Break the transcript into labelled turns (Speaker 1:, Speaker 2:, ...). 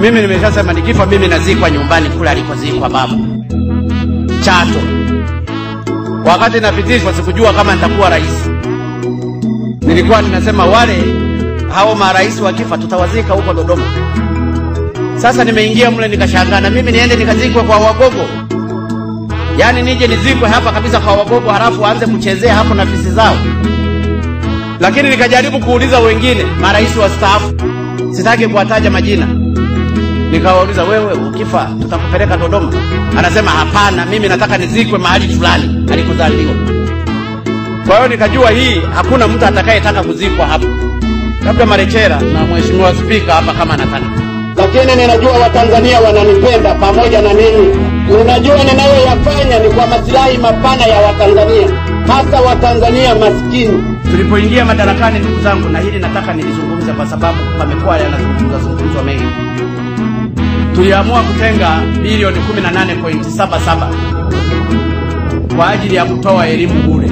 Speaker 1: Mimi nimeshasema nikifa mimi nazikwa nyumbani kule alikozikwa baba, Chato. Wakati napitishwa sikujua kama nitakuwa rais. Nilikuwa ninasema wale hao marais wakifa tutawazika huko Dodoma. Sasa nimeingia mle nikashangaa, na mimi niende nikazikwe kwa Wagogo? Yaani nije nizikwe hapa kabisa kwa Wagogo halafu waanze kuchezea hapo na fisi zao? Lakini nikajaribu kuuliza wengine marais wastaafu, sitaki kuwataja majina. Nikawauliza, wewe ukifa tutakupeleka Dodoma? Anasema hapana, mimi nataka nizikwe mahali fulani alikozaliwa. Kwa hiyo nikajua hii hakuna mtu atakayetaka kuzikwa hapa, labda Marechera na Mheshimiwa Spika hapa kama anataka.
Speaker 2: Lakini ninajua Watanzania wananipenda pamoja na ninyi. Ninajua ninayoyafanya ni kwa maslahi mapana ya Watanzania, hasa Watanzania maskini.
Speaker 1: Tulipoingia madarakani, ndugu zangu, na hili nataka nilizungumze kwa sababu pamekuwa yanazungumzwa mengi. Tuliamua kutenga bilioni 18.77 kwa ajili ya kutoa elimu bure.